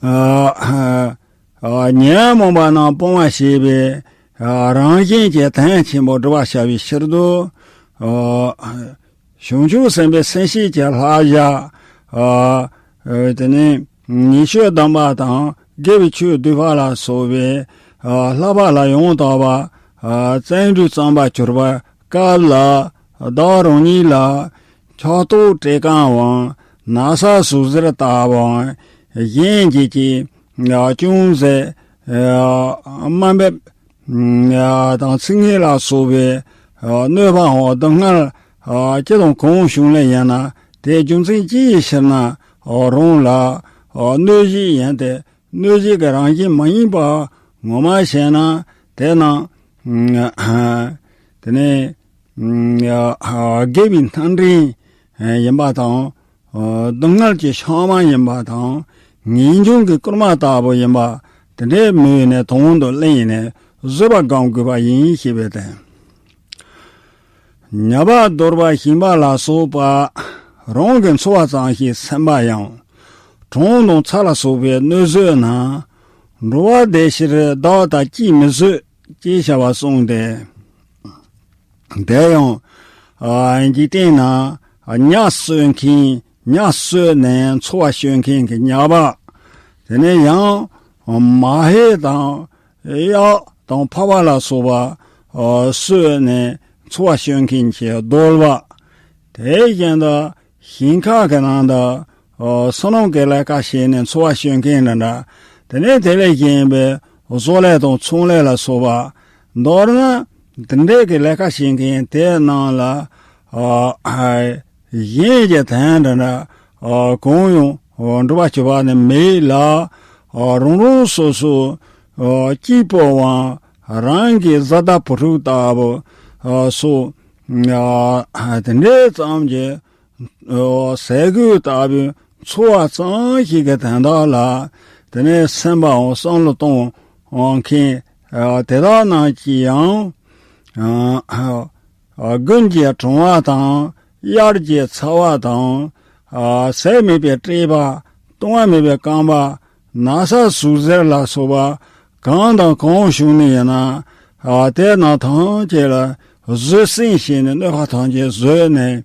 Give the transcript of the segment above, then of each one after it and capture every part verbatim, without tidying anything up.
ཨ་ཨ་ཉོན་མོངས་པ་རྣམས་སྤོང་བར་བྱེད་པའི་ཨ་རང་བཞིན་གྱི་དོན་ཆེན་པོ་སྒྲུབ་པར་བྱ་བའི་ཕྱིར་དུ། ཨ་བྱང་ཆུབ་སེམས་དཔའི་སེམས་བསྐྱེད་ཀྱི་བསླབ་བྱ། ཨ་ཨ་དེ་ནས་ཉེས་སྤྱོད་སྡོམ་པ་དང་དགེ་བའི་ཆོས་སྡུད་པ་ལ་སོགས་པའི་ཨ་བསླབ་པ་ལ་ཡང་དག་པ་ཨ་བརྩོན་འགྲུས་བརྩམ་པར་གྱུར་པའི་སྐབས་ལ། བདག་རང་ཉིད་ལ་ཕྱག་རྟགས་བྲེ་གང་བའམ་ན་བཟའ་ཟུག་གཟེར་ལྟ་བུའམ་གཞན་གྱིས་ཀྱང་ཅུང་ཟད་དམའ་འབེབས་དང་ཚིག་ངན་ལ་སོགས་པའི་གནོད་པའམ་སྡུག་བསྔལ་ཅི་དང་གང་བྱུང་ལེ་ཡིན་ན། དེའི་རྒྱུ་མཚན་ཅི་ཡིན་ཕྱིར་ན། རང་ལ་གནོད་བྱེད་ཡིན་ཏེ། གནོད་བྱེད་ཀྱི་རང་བཞིན་མ་ཡིན་པ་ངོ་མ་ཤེས་ན། དེ་རྣམས་དེ་ནས་དགེ་བའི་རྟེན་འབྲེལ་ཡིན་པ་དང་། སྡུག་བསྔལ་གྱི་ཤུལ་མ་ཡིན་པ་དང་། ངེས་འབྱུང་གི་སྐུལ་མ་ལྟ་བུ་ཡིན་པ་དེ་འདྲའི་མོས་ནས་དོན་དུ་གླེང་ནས་བཟོད་པ་བསྒོམ་དགོས་པ་ཡིན་ཞེས་པའི་དོན། ཉ་པ་གདོལ་པ་ཞིང་པ་ལ་སོགས་པ་རང་གི་འཚོ་བ་ཙམ་ཞིག་སེམས་པ་ཡང་གྲོང་དང་ཚ་ལ་སོགས་པའི་གནོད་བཟོད་ན། འགྲོ་བ་བདེ་ཕྱིར་བདག་ལྟ་ཅིས་མི་བཟོད་ཅེས་བྱ་བ་གསུངས་ཏེ། དེ་ཡང་འཇིག་རྟེན་ན་ཉ་གསོད་མཁན། ཉ་གསོད་ནས་འཚོ་བ་སྐྱོལ་མཁན་གྱི་ཉ་པ། དེ་ནས་ཡང་མ་ཧེ་དང་གཡག་དང་ཕག་པ་ལ་སོགས་པ་གསོད་ནས་འཚོ་བ་སྐྱོལ་མཁན་གྱི་གདོལ་པ། དེ་བཞིན་དུ་ཞིང་ཁ་གི་ནང་དུ་ཨོ་སོ་ནམ་གྱི་ལས་ཀ་བྱས་ནས་འཚོ་བ་སྐྱོལ་མཁན་འདྲ་འདྲ། དེ་ནས་དེ་ལས་གཞན་པའི་བཟོ་ལས་དང་ཚོང་ལས་ལ་སོགས་པ། མདོར་ན་དེ་འདྲའི་གི་ལས་ཀ་བྱེད་མཁན་དེ་རྣམས་ལ་ཨོ་གཞན་གྱི་དོན་འདྲ་འདྲ་ཨོ་གང་ཡང་ཨོ་འགྲུབ་པ་བྱེད་པ་ནི་མེད་ལ། ཨོ་རང་རང་སོ་སོ་ཨོ་སྐྱིད་པོ་བ་རང་གི་བཟའ་ཟླ་བུ་ཕྲུག་ལྟ་བུ་ཨོ་སོགས་ཨོ་དེ་འདྲའི་ཙམ་གྱི་ཟས་གོས་ལྟ་བུའི་འཚོ་བ་ཙམ་ཞིག་གི་དོན་དག་ལ། དེ་ནས་སེམས་པའང་བསམ་བློ་གཏོང་མཁན་དེ་དག་རྣམས་ཀྱིས་ཡང་དགུན་གྱི་གྲང་བ་དང་། དབྱར་གྱི་ཚ་བ་དང་། ཟས་མེད་པའི་བཀྲེས་པ། བཏུང་བ་མེད་པའི་སྐོམ་པ། ན་ཚ་ཟུག་གཟེར་ལ་སོགས་པ་གང་དང་གང་བྱུང་ནས་ཡིན་ན། ཨ་དེ་རྣམས་ཐམས་ཅད་ལ་བཟོད་བསྲན་བྱས་ནས་གནོད་པ་ཐམས་ཅད་བཟོད་ནས།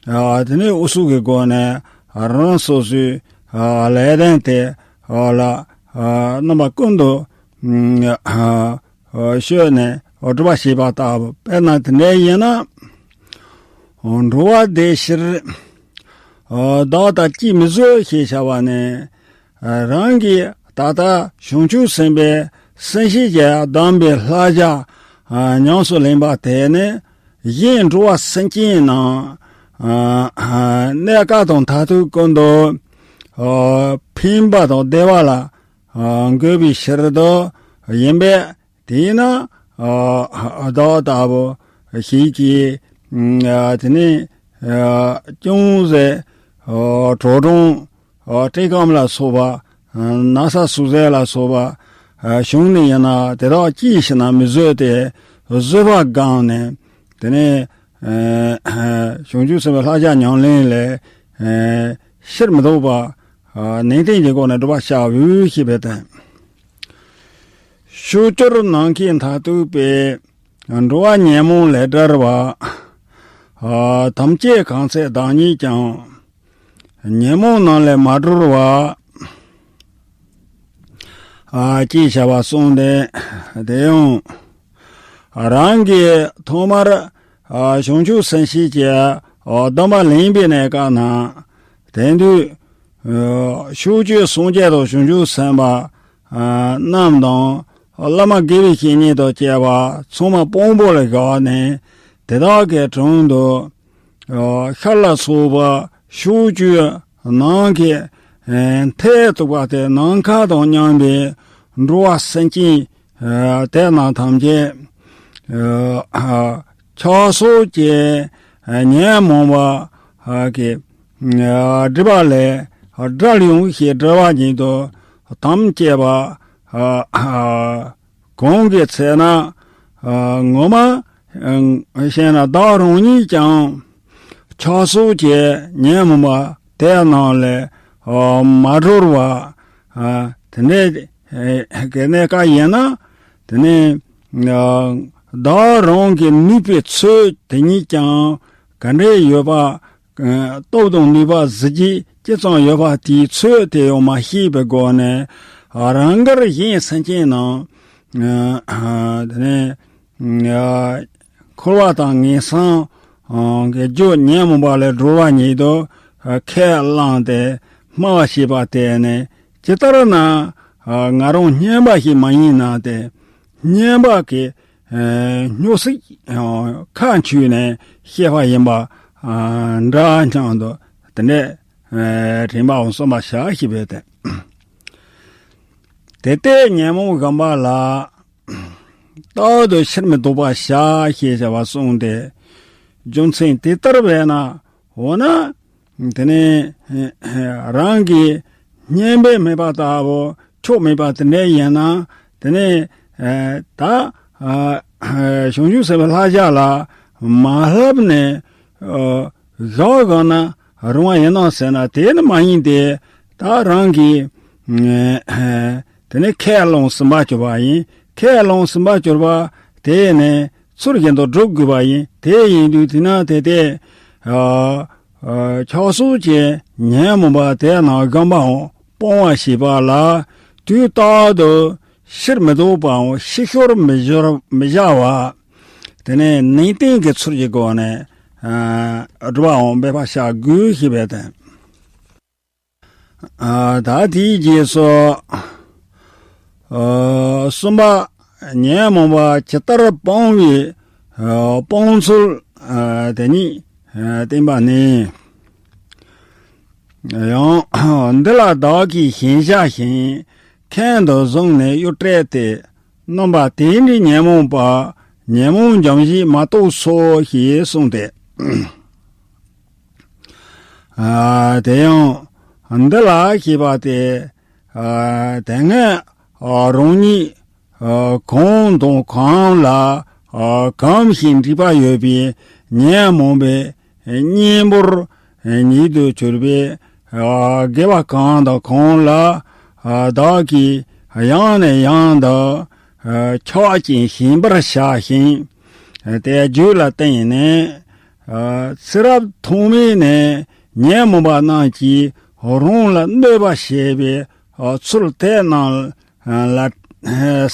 ཨ་དེ་ནས་འུ་ཚུགས་ཀྱི་སྒོ་ནས་རང་སོ་སོའི་ཨ་ལས་དོན་དེ་ཨ་ལ་ཨ་རྣམ་པ་ཀུན་ཏུ་ཨ་ཨ་སྤྱོད་ནས་སྒྲུབ་པ་བྱེད་པ་ལྟ་བུ། དཔེར་ན་དེ་འདྲ་ཡིན་ན། འགྲོ་བ་བདེ་ཕྱིར་བདག་ལྟ་ཅིས་མི་བཟོད་ཞེས་བྱ་བ་ནི། རང་གིས་ད་ལྟ་བྱང་ཆུབ་སེམས་དཔའི་སེམས་བསྐྱེད་ཀྱི་གདམས་པའི་བསླབ་བྱ་ཉམས་སུ་ལེན་པ་དེ་ནི། གཞན་འགྲོ་བ་སེམས་ཅན་རྣམས་གནས་སྐབས་དང་མཐར་ཐུག་ཀུན་ཏུ་ཕན་པ་དང་བདེ་བ་ལ་འགོད་པའི་ཕྱིར་དུ་ཡིན་པས། དེས་ན་བདག་ལྟ་བུ་ཞིག་གིས་དེ་ནས་ཅུང་ཟད་དྲོ་གྲང་བཀྲེས་སྐོམ་ལ་སོགས་པ། ན་ཚ་ཟུག་གཟེར་ལ་སོགས་པ་བྱུང་ནས་ཡིན་ན། དེ་དག་ཅིའི་ཕྱིར་ན་མི་བཟོད་དེ། བཟོད་པ་བསྒོམས་ནས། དེ་ནས་བྱང་ཆུབ་སེམས་དཔའི་བསླབ་བྱ་ཉམས་ལེན་ལས་ཕྱིར་མི་ལྡོག་པ་ནན་ཏན་གྱི་སྒོ་ནས་སྒྲུབ་པར་བྱའོ་ཞེས་པའི་དོན། ཕྱོགས་བཅུར་ནམ་མཁའི་མཐར་ཐུག་པའི། འགྲོ་བ་ཉོན་མོངས་ལས་བསྒྲལ་བ། ཐམས་ཅད་གང་ཚེ་བདག་ཉིད་ཀྱང་། ཉོན་མོངས་རྣམས་ལས་མ་གྲོལ་བ། ཅེས་བྱ་བ་གསུངས་ཏེ། དེ་ཡང་རང་གིས་ཐོག་མར་བྱང་ཆུབ་སེམས་བསྐྱེད་ཀྱི་སྡོམ་པ་ལེན་པའི་གནས་སྐབས་ན། དེང་དུས་ཕྱོགས་བཅུའི་སངས་རྒྱས་དང་བྱང་ཆུབ་སེམས་དཔའ་རྣམས་དང་། བླ་མ་དགེ་བའི་བཤེས་གཉེན་དང་བཅས་པ་ཚང་མ་དཔང་པོ་ལ་བཞག་ནས། དེ་དག་གི་དྲུང་དུ་ཤར་ལ་སོགས་པ་ཕྱོགས་བཅུའི་ནམ་མཁའི་མཐས་གཏུགས་པ་སྟེ། ནམ་མཁའ་དང་མཉམ་པའི་འགྲོ་བ་སེམས་ཅན་དེ་རྣམས་ཐམས་ཅད་ཆགས་སོགས་ཀྱི་ཉོན་མོངས་པ་གི་སྒྲིབ་པ་ལས་བསྒྲལ་ཡོང་ཞེས་བསྒྲལ་བ་ཉིད་དུ་དམ་བཅས་པ། གང་གི་ཚེ་ན་ངོ་མ་ཤེས་ན་བདག་རང་ཉིད་ཀྱང་ཆགས་སོགས་ཀྱི་ཉོན་མོངས་པ་དེ་རྣམས་ལས་མ་གྲོལ་བ། ཨ་དེ་འདྲའི་ཨེ་གི་གནས་སྐབས་ཡིན་ན། དེ་ནས་ཨ་བདག་རང་གི་ནུས་པའི་ཚོད་དེ་ཉིད་ཀྱང་ག་འདྲས་ཡོད་པ། ཨ་སྟོབས་དང་ནུས་པ་གཟི་བརྗིད་ཅི་ཙམ་ཡོད་པ་དེའི་ཚོད་དེ་ཡང་མ་ཤེས་པའི་སྒོ་ནས། ཨ་རང་དགར་གཞན་སེམས་ཅན་རྣམས། ཨ་དེ་ནས་ཨ་འཁོར་བ་དང་ངན་སོང་གི་རྒྱུ་ཉོན་མོངས་པ་ལས་སྒྲོལ་བ་ཉིད་དུ་ཁས་བླངས་ཏེ་སྨྲ་བར་བྱེད་པ་དེ་ནི། ཇི་ལྟར་ན་ང་རང་སྨྱོན་པ་ཞིག་མ་ཡིན་ན་སྟེ། སྨྱོན་པ་གི་སྨྱོ་སྲེག་ཁ་འཆུས་ནས་བཤད་པ་ཡིན་པ་འདྲ་སྙམ་དུ། དེ་འདྲའི་དྲན་པའང་བསམ་པར་བྱ་ཞེས་པས་ཏེ། དེ་ལྟས་ཉོན་མོངས་གཞོམ་པ་ལ། རྟག་ཏུ་ཕྱིར་མི་ལྡོག་པར་བྱ་ཞེས་བྱ་བ་གསུངས་ཏེ། རྒྱུ་མཚན་དེ་ལྟར་བས་ན། འོ་ན་དེ་ནས་རང་གི་སྨྱོན་པས་སྨད་པ་ལྟ་བུ་ཆོག་མེད་པ་དེ་འདྲ་ཡིན་ན། དེ་ནས་ད་བྱང་ཆུབ་སེམས་དཔའི་བསླབ་བྱ་ལ་མ་བསླབས་ནས་བཞག་དགོས་ན་རུང་བ་ཡིན་ནམ་ཟེར་ན། དེ་ནི་མ་ཡིན་ཏེ། ད་རང་གིས་དེ་ནས་ཁས་བླངས་ཟིན་པར་གྱུར་པ་ཡིན། ཁས་བླངས་ཟིན་པར་གྱུར་པ་དེ་ནི་ཚུལ་བཞིན་དུ་སྒྲུབ་དགོས་པ་ཡིན། དེ་ཡིན་དུས་དེ་ན་དེ་དེ་ཨ་ཨ་ཆགས་སོགས་ཀྱི་ཉོན་མོངས་པ་དེ་རྣམས་གཞོམ་པའམ་སྤོང་བར་བྱེད་པ་ལ། དུས་རྟག་ཏུ་ཕྱིར་མི་ལྡོག་པའམ་ཕྱི་ཤོར་མི་འགྱུར་མི་བྱ་བ། དེ་ནས་ནན་ཏན་གྱི་ཚུལ་གྱི་སྒོ་ནས་ཨ་སྒྲུབ་པའམ་འབད་པར་བྱ་དགོས་ཞེས་པས་ཏེ། ཨ་ད་དེའི་རྗེས་སུ་ཨ་གསུམ་པ། ཉོན་མོངས་པ་ཇི་ལྟར་སྤོང་བའི་ཨ་སྤོང་ཚུལ་ཨ་དེ་ཉིད་ཨ་བསྟན་པ་ནི། ཡང་འདི་ལ་བདག་གིས་ཞེན་བྱ་ཞིང་། ཁོང་དུ་བཟུང་ནས་གཡུལ་བྲལ་ཏེ། རྣམ་པ་དེ་འདྲའི་ཉོན་མོངས་པ། ཉོན་མོངས་འཇོམས་བྱེད་མ་གཏོགས་སོ་ཞེས་གསུངས་ཏེ། ཨ་དེ་ཡང་འདི་ལ་ཞེས་པ་སྟེ། ཨ་དེ་སྔ་ཨ་རང་ཉིད་ཨ་གང་དང་གང་ལ་ཨ་གོམས་ཤིང་འདྲིས་པ་ཡོད་པའི་ཉོན་མོངས་པའི་གཉེན་པོར་ཉིད་དུ་གྱུར་པའི་ཨ་དགེ་བ་གང་དང་གང་ལ་ཨ་བདག་གིས་ཡང་ནས་ཡང་དུ་ཨ་ཆགས་ཅིང་ཞེན་པར་བྱ་ཞིང་། དེ་རྒྱུད་ལ་བརྟེན་ནས་ཨ་ཚེ་རབས་ཐོག་མེད་ནས་ཉོན་མོངས་པ་རྣམས་ཀྱིས་རང་ལ་གནོད་པ་བྱེད་པའི་ཨ་ཚུལ་དེ་རྣམས་ལ་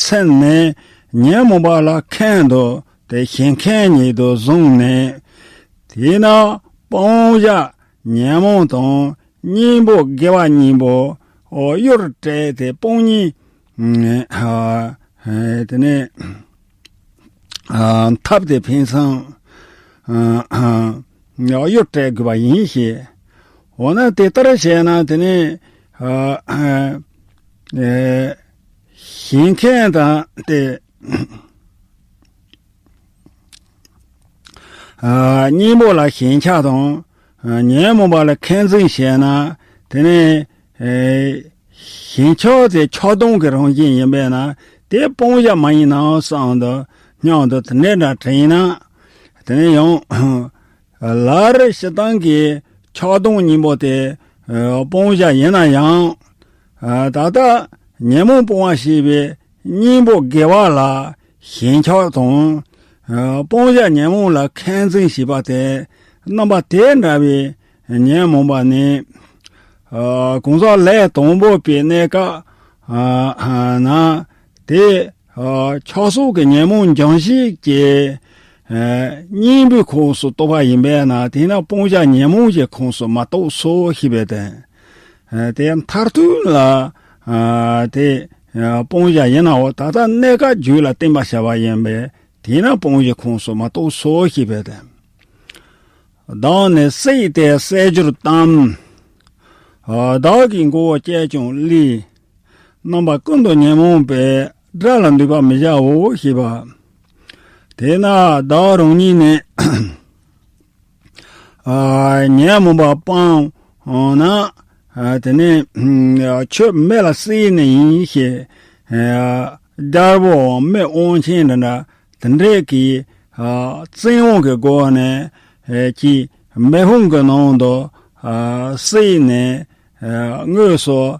སེམས་ནས་ཉོན་མོངས་པ་ལ་ཁོང་དུ་དེ་ཞེན་ཁོང་ཉིད་དུ་བཟུང་ནས། དེས་ན་སྤོང་བྱ་ཉོན་མོངས་དང་གཉེན་པོ་དགེ་བ་གཉིས་པོ་གཡུལ་བྲལ་ཏེ་སྤོང་གཉེན་ཨ་དེ་ནས་ཨ་ཐབས་དེ་ཕན་ཚུན་ཨ་ཨ་གཡུལ་བྲལ་དགོས་པ་ཡིན་ཞེས། འོ་ན་དེ་ལྟར་བྱས་ན་དེ་ནས་ཨ་ཨ་ཨེ་ཞེན་ཁོང་དང་དེ་ཨ་གཉེན་པོ་ལ་ཞེན་ཆགས་དང་ཨ་ཉོན་མོངས་པ་ལ་ཁོང་འཛིན་བྱས་ན། དེ་ནས་ཨེ་ཞེན་ཆགས་དེ་ཆགས་སྡང་གི་རང་བཞིན་ཡིན་པས་ན། དེ་སྤོང་བྱ་མ་ཡིན་ནམ་བསམ་དུ་སྙམ་དུ་དེ་འདྲ་འདྲ་དྲན་ན། དེ་ནས་ཡང་ལར་སྤྱིར་བཏང་གི་ཆགས་སྡང་གཉེན་པོ་དེ་ཨ་སྤོང་བྱ་ཡིན་ན་ཡང་། ཨ་ད་ལྟ་ཉོན་མོངས་སྤོང་བར་བྱེད་པའི་གཉེན་པོ་དགེ་བ་ལ་ཞེན་ཆགས་དང་། ཨ་སྤོང་བྱ་ཉོན་མོངས་ལ་ཁོང་འཛིན་བྱེད་པ་དེ། རྣམ་པ་དེ་འདྲ་བའི་ཉོན་མོངས་པ་ནི། ཨ་གང་ཟག་ལས་དང་པོ་པའི་གནས་སྐབས་ཨ་ན་དེ། ཨ་ཆགས་སོགས་ཀྱི་ཉོན་མོངས་འཇོམས་བྱེད་ཀྱི་ཨ་གཉེན་པོའི་ཁོངས་སུ་གཏོགས་པ་ཡིན་པས་ན། དེས་ན་སྤོང་བྱ་ཉོན་མོངས་ཀྱི་ཁོངས་སུ་མ་གཏོགས་སོ་ཞེས་པས་ཏེ། ཨ་དེ་མཐར་ཐུག་ལ་ཨ་དེ་ཨ་སྤོང་བྱ་ཡིན་ནའང་། ད་ལྟ་གནས་སྐབས་རྒྱུད་ལ་བརྟེན་པར་བྱ་བ་ཡིན་པས། དེས་ན་སྤོང་བྱའི་ཁོངས་སུ་མ་གཏོགས་སོ་ཞེས་པས་ཏེ། བདག་ནི་བསྲེགས་ཏེ་བསད་གྱུར་ཏམ། ཨ་བདག་གི་མགོ་བོ་བཅད་ཀྱང་བླུས། རྣམ་པ་ཀུན་ཏུ་ཉོན་མོངས་པས། དགྲ་ལ་འདུད་པར་མི་བྱའོ་ཞེས་པ། དེས་ན་བདག་རང་ཉིད་ནི་ཨ་ཉོན་མོངས་པ་སྤངས་ན། ཨ་དེ་ནས་ཨ་ཁྱོད་མེ་ལ་བསྲེགས་ནི་ཡིན་ཞེས། ཨ་རྒྱལ་པོའམ་མི་དབང་ཆེན་འདྲ་འདྲ་དེ་འདྲས་ཀྱིས་ཨ་བཙན་དབང་གི་སྒོ་ནས་ཨ་ཀྱིས་མེ་ཕུང་གི་ནང་དུ་ཨ་བསྲེགས་ནས། ཨ་དངོས་སུ་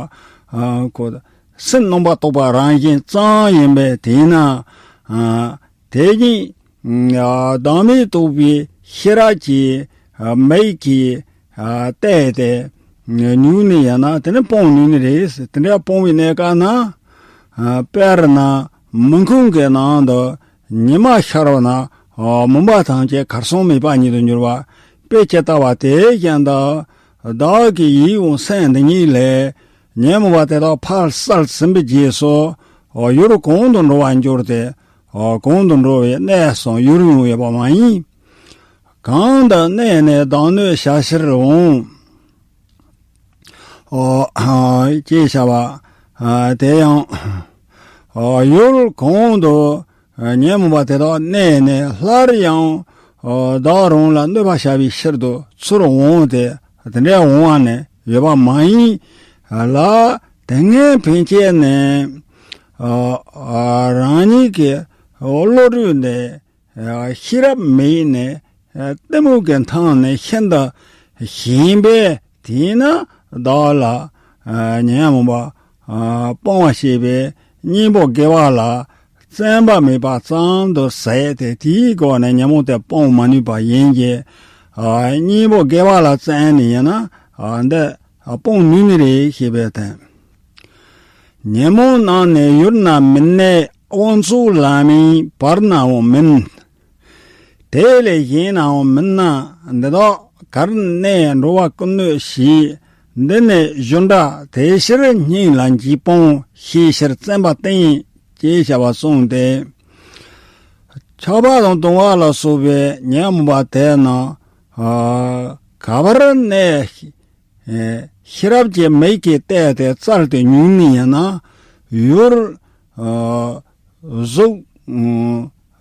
པ། ཨ་ཁོ་སེམས་རྣམ་པར་རྟོག་པ་རང་བཞིན་ཙམ་ཡིན་པས། དེས་ན་ཨ་དེ་བཞིན་ཨ་བདག་མེད་རྟོགས་པའི་ཤེས་རབ་ཀྱི་ཨ་མིག་གིས་ཨ་བལྟས་ཏེ་ནུས་ནི་ཡིན་ན། དེ་ནི་སྤང་ནུས་ནི་རེད། དེ་འདྲ་སྤང་བའི་གནས་སྐབས་ན། ཨ་དཔེར་ན་མུན་ཁུང་གི་ནང་དུ་ཉི་མ་ཤར་བ་ན། ཨ་མུན་པ་ཐམས་ཅད་གར་སོང་མེད་པ་ཉིད་དུ་འགྱུར་བ། དཔེ་ཇི་ལྟ་བ་དེ་བཞིན་དུ་བདག་གི་ཡིད་དབང་སེམས་འདི་གཉིས་ལས་ཉོན་མོངས་པ་དེ་དག་ཕར་བསལ་ཟིན་པའི་རྗེས་སུ། ཨ་ཡུལ་གང་དུ་འགྲོ་བར་འགྱུར་ཏེ། ཨ་གང་དུ་འགྲོ་བའི་གནས་སམ་ཡུལ་ཡང་ཡོད་པ་མ་ཡིན། གང་དུ་གནས་ནས་བདག་གནོད་བྱ་ཕྱིར་འོང་། ཨོ། ཨ་ཅེས་བྱ་བ། ཨ་དེ་ཡང་། ཨོ་ཡུལ་གང་དུ་ཨ་ཉོན་མོངས་པ་དེ་དག་གནས་ནས་སླར་ཡང་ཨོ་བདག་རང་ལ་གནོད་པ་བྱ་བའི་ཕྱིར་དུ་ཚུར་འོང་སྟེ། དེ་འདྲའི་འོང་བ་ནི་ཡོད་པ་མ་ཡིན་ལ། དེ་སྔའི་ཕན་ཆད་ནས་ཨ་ཨ་རང་ཉིད་ཀྱི་བློ་གྲོས་འདི་ཤེས་རབ་མིག་ནས་གཏི་མུག་གི་མཐའ་ནས་ཤིན་ཏུ་ཞན་པས། དེས་ན་བདག་ལ་ཉོན་མོངས་པ་སྤང་བར་བྱེད་པའི་གཉེན་པོ་དགེ་བ་ལ་ བཙེམ་པ་མེད་པ་ཙམ་དུ་ཟད་དེ། དེའི་སྒོ་ནས་ཉོན་མོངས་དེ་སྤོང་མ་ནུས་པ་ཡིན་གྱི། ཨ་གཉེན་པོ་དགེ་བ་ལ་བཙེམ་ནས་ཡིན་ན། ཨ་འདི་ཨ་སྤོང་ནུས་ནི་རེད་ཞེས་པའི་དོན། ཉོན་མོངས་རྣམས་ནི་ཡུལ་ན་མི་གནས། དབང་ཕྱུག་ལ་མིན་བར་ནའང་མིན། དེ་ལས་གཞན་ནའང་མིན་ན། འདི་དག་གར་གནས་འགྲོ་བ་ཀུན་གནོད་བྱེད། འདི་ནི་བཞིན་འདྲ་དེ་ཕྱིར་སྙིང་ལ་འཇིགས་སྤོང་། ཞེས་ཕྱིར་བཙེམ་པ་བསྟེན། ཅེས་བྱ་བ་གསུངས་ཏེ། ཆགས་པ་དང་གདུང་བ་ལ་སོགས་པའི་ཉོན་མོངས་པ་དེ་རྣམས་ཨ་ག་བར་གནས། ཨེ་ཤེས་རབ་ཀྱི་མིག་གིས་བལྟས་ཏེ་བཙལ་ཏེ་ཉུལ་ནས་ཡིན་ན། ཡུལ་ཨ་གཟུགས་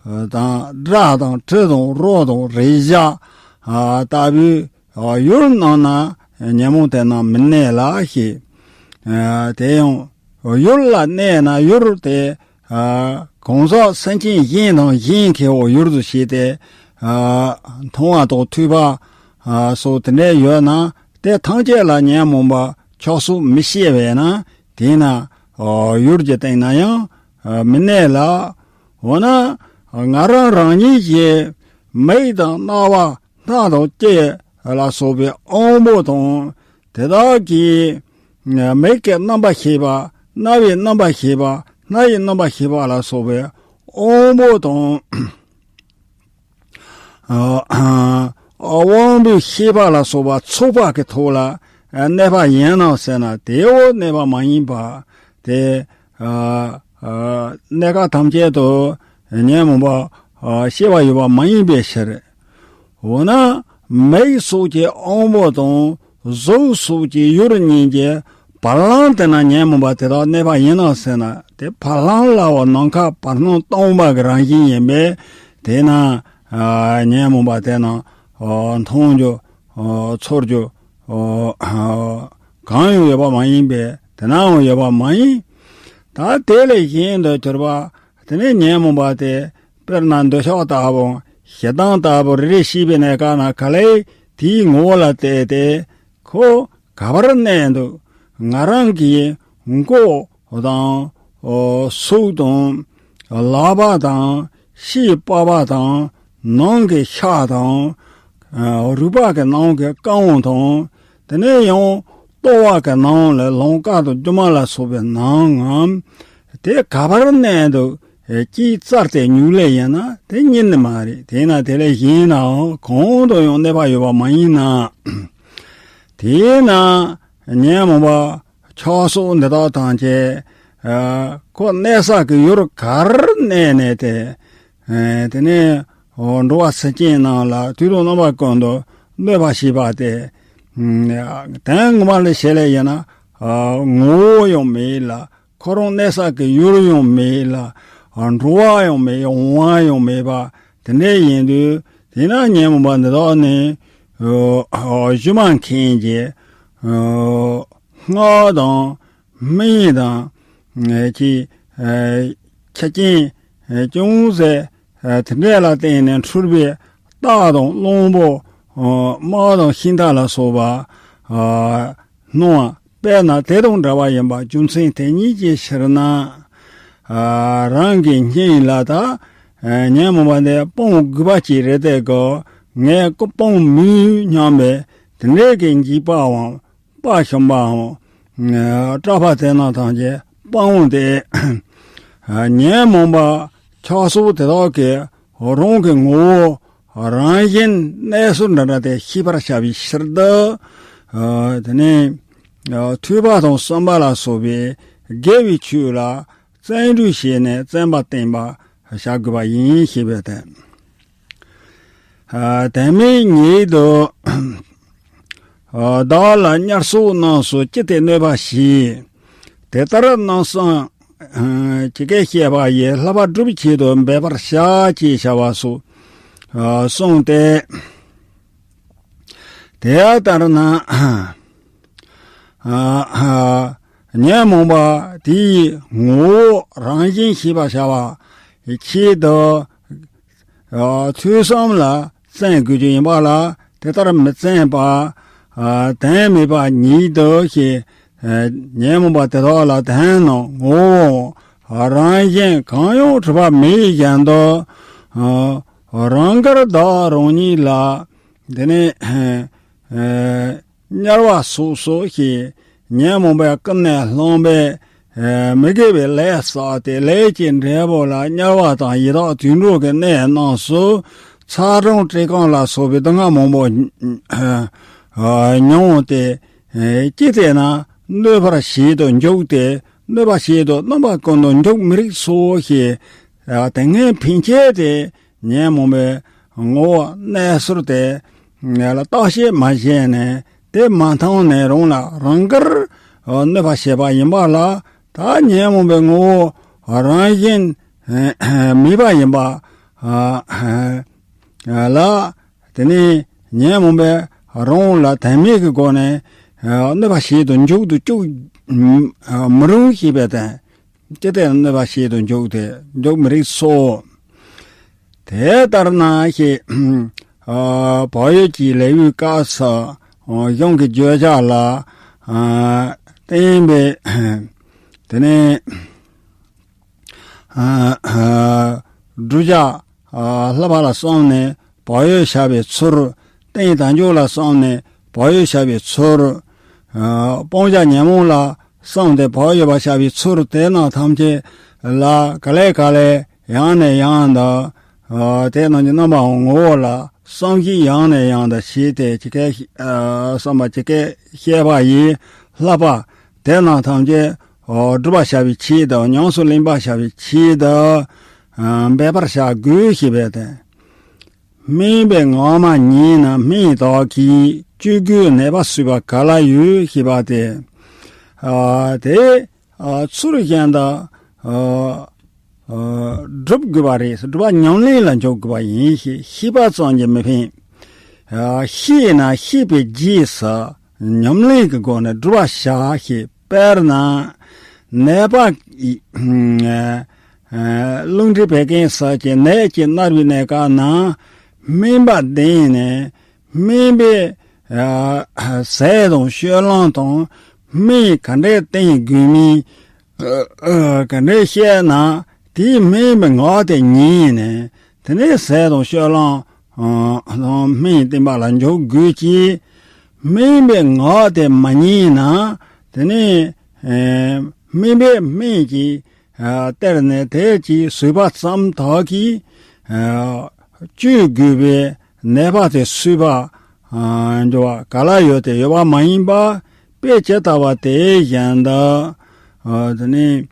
ཨ་དང་སྒྲ་དང་དྲི་དང་རོ་དང་རེག་བྱ་ཨ་ལྟ་བུའི་ཨ་ཡུལ་རྣམས་ན་ཉོན་མོངས་དེ་རྣམས་མི་གནས་ལ་ཞེས། ཨ་དེ་ཡང་ཡུལ་ལ་གནས་ན་ཡུལ་དེ་ཨ་གང་ཟག་སེམས་ཅན་གཞན་དང་གཞན་ཁེ་བོ་ཡུལ་དུ་བྱས་ཏེ། ཨ་མཐོང་བ་དང་ཐོས་པ་ཨ་སོགས་དེ་འདྲ་ཡོད་ན། དེ་ཐམས་ཅད་ལ་ཉོན་མོངས་པ་ཆགས་སོགས་མི་སྐྱེ་བས་ན། དེས་ན་ཨ་ཡུལ་གྱི་སྟེང་ན་ཡང་ཨ་མི་གནས་ལ། འོ་ན་ང་རང་རང་ཉིད་ཀྱི་མིག་དང་རྣ་བ་སྣ་དང་ལྕེ་ལ་སོགས་པའི་དབང་པོ་དང་། དེ་དག་གིས་མིག་གི་རྣམ་པ་ཤེས་པ། རྣ་བའི་རྣམ་པ་ཤེས་པ། སྣ་ཡི་རྣམ་པ་ཤེས་པ་ལ་སོགས་པའི་དབང་པོ་དང་། ཨ་དབང་པོའི་ཤེས་པ་ལ་སོགས་པ་ཚོགས་པ་གི་ཐོག་ལ་གནས་པ་ཡིན་ནམ་ཟེར་ན། དེའོ་གནས་པ་མ་ཡིན་པ། དེ་ཨ་ཨ་གནས་སྐབས་ཐམས་ཅད་དུ་ཉོན་མོངས་པ་ཨ་སྐྱེ་བ་ཡོད་པ་མ་ཡིན་པའི་ཕྱིར། འོ་ན་མིག་སོགས་ཀྱི་དབང་པོ་དང་གཟུགས་སོགས་ཀྱི་ཡུལ་གཉིས་ཀྱི་བར་ལམ་དེ་ན་ཉོན་མོངས་པ་དེ་དག་གནས་པ་ཡིན་ནམ་ཟེར་ན། དེ་བར་ལམ་ལའོ་ནམ་མཁའ་བར་སྣང་སྟོང་པ་གི་རང་བཞིན་ཡིན་པས། དེས་ན་ཨ་ཉོན་མོངས་པ་དེ་རྣམས་ཨ་མཐོང་རྒྱུ་ཨ་ཚོར་རྒྱུ་ཨ་གང་ཡང་ཡོད་པ་མ་ཡིན་པས། དེ་ནའང་ཡོད་པ་མ་ཡིན། ད་དེ་ལས་གཞན་དུ་གྱུར་པ། དེ་ནས་ཉོན་མོངས་པ་དེ་དཔེར་ན་འདོད་ཆགས་ལྟ་བུ། ཞེ་སྡང་ལྟ་བུ་རེ་རེ་སྐྱེས་པའི་གནས་སྐབས་ན། ག་ལེར་དེའི་ངོ་བོ་ལ་བལྟས་ཏེ་ཁོ་ག་བར་གནས་འདུག་ང་རང་གི་མགོ་དང་ཨོ་སྲོག་དང་ལག་པ་དང་ཕྱིའི་པགས་པ་དང་ནང་གི་ཤ་དང་ཨ་རུས་པ་གི་ནང་གི་རྐང་བ་དང་། དེ་ནས་ཡང་ལྟོ་བ་གི་ནང་ལ་ལོང་ཀ་དང་རྒྱུ་མ་ལ་སོགས་པའི་ནང་ངམ། དེ་ག་བར་གནས་འདུག་ཅེས་བཙལ་ཏེ་ཉུལ་ལེ་ཡིན་ན་དེ་རྙེད་ནི་མ་རེད། དེས་ན་དེ་ལས་གཞན་ནའང་གང་དུ་ཡང་གནས་པ་ཡོད་པ་མ་ཡིན་ན། དེས་ན་ཉོན་མོངས་པ་ཆགས་སོགས་འདི་དག་ཐམས་ཅད་ཨ་ཁོ་གནས་ས་གི་ཡུལ་གར་གནས་ནས་ཏེ། ཨ་དེ་ནས་འགྲོ་བ་སེམས་ཅན་རྣམས་ལ་དུས་དང་རྣམ་པ་ཀུན་ཏུ་གནོད་པ་བྱེད་པ་སྟེ། ཨ་དོན་ངོ་མ་ལ་བྱས་ལེ་ཡིན་ན་ཨ་ངོ་བོ་ཡང་མེད་ལ། ཁོ་རང་གནས་ས་གི་ཡུལ་ཡང་མེད་ལ། ཨ་འགྲོ་བ་ཡང་མེད། འོང་བ་ཡང་མེད་པ་དེ་འདྲ་ཡིན་དུས། དེས་ན་ཉོན་མོངས་པ་འདི་དག་ནི་ཨ་སྒྱུ་མ་མཁན་གྱི་ཨ་སྔགས་དང་སྨན་དང་ཨ་ཅི་ཨ་ཆུ་རྐྱེན་ཨ་ཅུང་ཟད་ཨ་དེ་འདྲ་ལ་བརྟེན་ནས་འཁྲུལ་པའི་རྟ་དང་གླང་པོ་ཨ་དམག་དང་ཤིང་རྟ་ལ་སོགས་པ་ཨ་སྣང་བ། དཔེར་ན་དེ་དང་འདྲ་བ་ཡིན་པ་རྒྱུ་མཚན་དེ་ཉིད་ཀྱི་ཕྱིར་ན། ཨ་རང་གི་སྙིང་ལ་ད་ཨ་ཉོན་མོངས་པ་འདི་སྤོང་དགོས་པ་ཅིག་རེད་དེ་གོ། ངས་ཀོ་སྤོང་མི་སྙམ་པའི་དེ་འདྲའི་གི་འཇིགས་པའམ་དཔའ་ཞུམ་པའམ་ཨ་སྐྲག་པ་དེ་རྣམས་ཐམས་ཅད་སྤང་སྟེ། ཨ་ཉོན་མོངས་པ་ཆགས་སོགས་དེ་དག་གི་རང་གི་ངོ་བོ་རང་བཞིན་གནས་ཚུལ་འདྲ་འདྲ་དེ་ཤེས་པར་བྱ་བའི་ཕྱིར་དུ། ཨ་དེ་ནས་ཨ་ཐོས་པ་དང་གསུངས་པ་ལ་སོགས་པའི་དགེ་བའི་ཆོས་ལ་བརྩོན་འགྲུས་བྱས་ནས་བརྩོན་པ་བསྟེན་པར་བྱ་དགོས་པ་ཡིན་ཞེས་པའི་དོན། ཨ་དོན་མེད་ཉིད་དུ་ཨ་བདག་ལ་དམྱལ་སོགས་རྣམས་སུ་ཅི་སྟེ་གནོད་པ་བྱེད། དེ་ལྟར་རྣམ་གསུམ་ཨ་ཇི་སྐད་བཤད་པ་ཡི་བསླབ་པ་སྒྲུབ་བྱེད་དུ་འབད་པར་བྱ་ཅེས་བྱ་བ་སོགས་ཨ་གསུངས་ཏེ། དེ་ལྟར་ན་ཨ་ཨ་ཉོན་མོངས་པ་དེའི་ངོ་བོ་རང་བཞིན་ཤེས་པར་བྱ་བའི་ཆེད་དུ། ཨ་ཐོས་བསམ་ལ་བརྩོན་དགོས་ཀྱི་ཡིན་པ་ལ། དེ་ལྟར་མི་བརྩོན་པ་ཨ་དོན་མེད་པ་ཉིད་དུ་ཞེས། ཨ་ཉོན་མོངས་པ་དེ་དག་ལ་དོན་ནི་ངོ་བོ་ རང་གཞན་གང་ཡང་གྲུབ་པ་མེད་བཞིན་དུ། རང་དགར་བདག་རང་ཉིད་ལ། དེ་ནས། དམྱལ་བ་སོགས་སོགས་ཀྱི་ཉོན་མོངས་པའི་ཀུན་ནས་བསླངས་པའི་མི་དགེ་བའི་ལས་བསགས་ཏེ། ལས་ཀྱི་འབྲས་བུ་ལ་དམྱལ་བ་དང་ཡི་དྭགས་དུད་འགྲོ་གི་གནས་རྣམས་སུ་ཚ་གྲང་བཀྲེས་སྐོམ་ལ་སོགས་པའི་སྡུག་བསྔལ་མང་པོ་མྱོང་སྟེ། ཅི་སྟེ་ན་གནོད་པར་བྱེད་དུ་འཇུག་སྟེ། གནོད་པ་བྱེད་དུ་རྣམ་པ་ཀུན་ཏུ་འཇུག་མི་རིགས་སོ་ཞེས། དེ་སྔའི་འཕེན་བྱེད་དེ། ཉོན་མོངས་པའི་ངོ་བོ་གནས་ཚུལ་དེ་ལ་བརྟག་དཔྱད་མ་བྱས་ནས། དེ་མ་མཐོང་ནས་རང་ལ་རང་དགར་གནོད་པ་བྱེད་པ་ཡིན་པ་ལ། ད་ཉོན་མོངས་པའི་ངོ་བོ་རང་བཞིན་མེད་པ་ཡིན་པ་ལ། དེ་ནས་ཉོན་མོངས་པས་རང་ལ་དོན་མེད་ཀྱི་སྒོ་ནས་གནོད་པ་བྱེད་དུ་འཇུག་ཏུ་བཅུག་མི་རུང་ཞེས་པའི་དོན། ཅི་སྟེ་གནོད་པ་བྱེད་དུ་འཇུག་སྟེ་འཇུག་མི་རིགས་སོ། དེ་ལྟར་ན་ཞེས། བག་ཡོད་ཀྱི་ལེའུའི་སྐབས་སུ་གཞུང་གི་བརྗོད་བྱ་ལ་བརྟེན་པའི། དེ་ནས་བསྒྲུབ་བྱ་བསླབ་པ་ལ་བསམས་ནས་བག་ཡོད་བྱ་བའི་ཚུལ། རྟེན་དལ་འབྱོར་ལ་བསམས་ནས་བག་ཡོད་བྱ་བའི་ཚུལ། སྤང་བྱ་ཉོན་མོངས་ལ་བསམས་ཏེ་བག་ཡོད་པ་བྱ་བའི་ཚུལ། དེ་རྣམས་ཐམས་ཅད་ལ་ག་ལེ་ག་ལེ་ཡང་ནས་ཡང་དུ། དེ་རྣམས་ཀྱི་རྣམ་པའམ་ངོ་བོ་ལ་བསམ་གཞིག་ཡང་ནས་ཡང་དུ་བྱས་ཏེ། ཇི་སྐད་བསམ་པ་ཇི་སྐད་བཤད་པ་ཡིས་བསླབ་པ་དེ་རྣམས་ཐམས་ཅད་སྒྲུབ་པར་བྱ་བའི་ཆེད་དུ། ཉམས་སུ་ལེན་པར་བྱ་བའི་ཆེད་དུ་འབད་པར་བྱ་དགོས་ཞེས་པའི་དོན། སྨན་པས་ངག་མ་ཉན་ན་སྨན་དག་གིས། བཅོས་དགོས་ནད་པ་གསོས་པ་ག་ལ་ཡོད་ཞེས་པ་སྟེ། དེ་ཚུལ་བཞིན་དུ་སྒྲུབ་དགོས་པ་རེད། སྒྲུབ་པ་ཉམས་ལེན་ལ་འཇུག་དགོས་པ་ཡིན་ཞེས། ཤེས་པ་ཙམ་གྱིས་མི་ཕན། ཤེས་ན་ཤེས་པའི་རྗེས་སུ་ཉམས་ལེན་གྱི་སྒོ་ནས་སྒྲུབ་པར་བྱ་ཞེས། དཔེར་ན་ནད་པ། རླུང་མཁྲིས་བད་ཀན་སོགས་ཀྱི་ནད་ཀྱིས་མནར་བའི་གནས་སྐབས་ན། སྨན་པ་བསྟེན་ནས་སྨན་པས་ཟས་དང་སྤྱོད་ལམ་དང་། སྨན་ག་འདྲས་བསྟེན་དགོས་མིན་ག་འདྲས་བཤད་ན། དེའི་སྨན་པའི་ངག་དེ་ཉན་ནས། དེ་ནས་ཟས་དང་སྤྱོད་ལམ་དང་སྨན་བསྟེན་པ་ལ་འཇུག་དགོས་ཀྱི། སྨན་པའི་ངག་དེ་མ་ཉན་ན། དེ་ནས་སྨན་པའི་སྨན་གྱིས་སྟེར་ནས་དེ་གྱིས་ཟོས་པ་ཙམ་དག་གིས་བཅོས་དགོས་པའི་ནད་པ་དེ་གསོས་པ་འགྱུར་བ་ག་ལ་ཡོད་དེ། ཡོད་པ་མ་ཡིན་པ། དཔེ་ཇི་ལྟ་བ་དེ་བཞིན་དུ། དེ་ནས་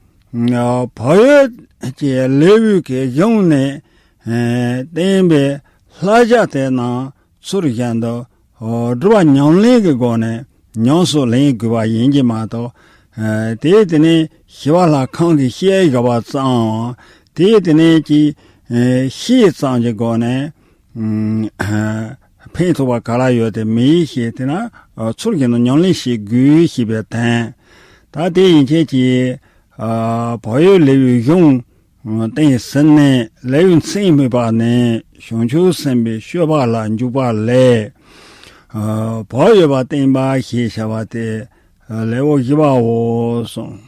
བག་ཡོད་ཀྱི་ལེའུ་གི་གཞུང་ནས་བསྟན་པའི་བསླབ་བྱ་དེ་རྣམས་ཚུལ་བཞིན་དུ་སྒྲུབ་པ་ཉམས་ལེན་གྱི་སྒོ་ནས་ཉམས་སུ་ལེན་དགོས་པ་ཡིན་གྱི་མ་གཏོགས། དེ་དེ་ནས་ཞི་བ་ལྷ་ཁང་གི་བཤད་དགོས་པ་ཙམ། དེ་དེ་ནས་ཀྱི་ཤེས་ཙམ་གྱི་སྒོ་ནས་ཕན་ཐོགས་པ་ག་ལ་ཡོད་དེ་མེད་ཞེས། དེ་ན་ཚུལ་བཞིན་དུ་ཉམས་ལེན་བྱེད་དགོས་ཞེས་པའི་དོན། ད་དེ་ཡན་ཆད་ཀྱི་བག་ཡོད་ལེའུའི་གཞུང་བསྟན་ཟིན་ནས། ལེའུའི་མཚན་སྨོས་པ་ནི་བྱང་ཆུབ་སེམས་དཔའི་སྤྱོད་པ་ལ་འཇུག་པ་ལས། བག་ཡོད་པ་བསྟན་པ་ཞེས་བྱ་བ་སྟེ་ལེའུ་བཞི་པའོ་གསུངས།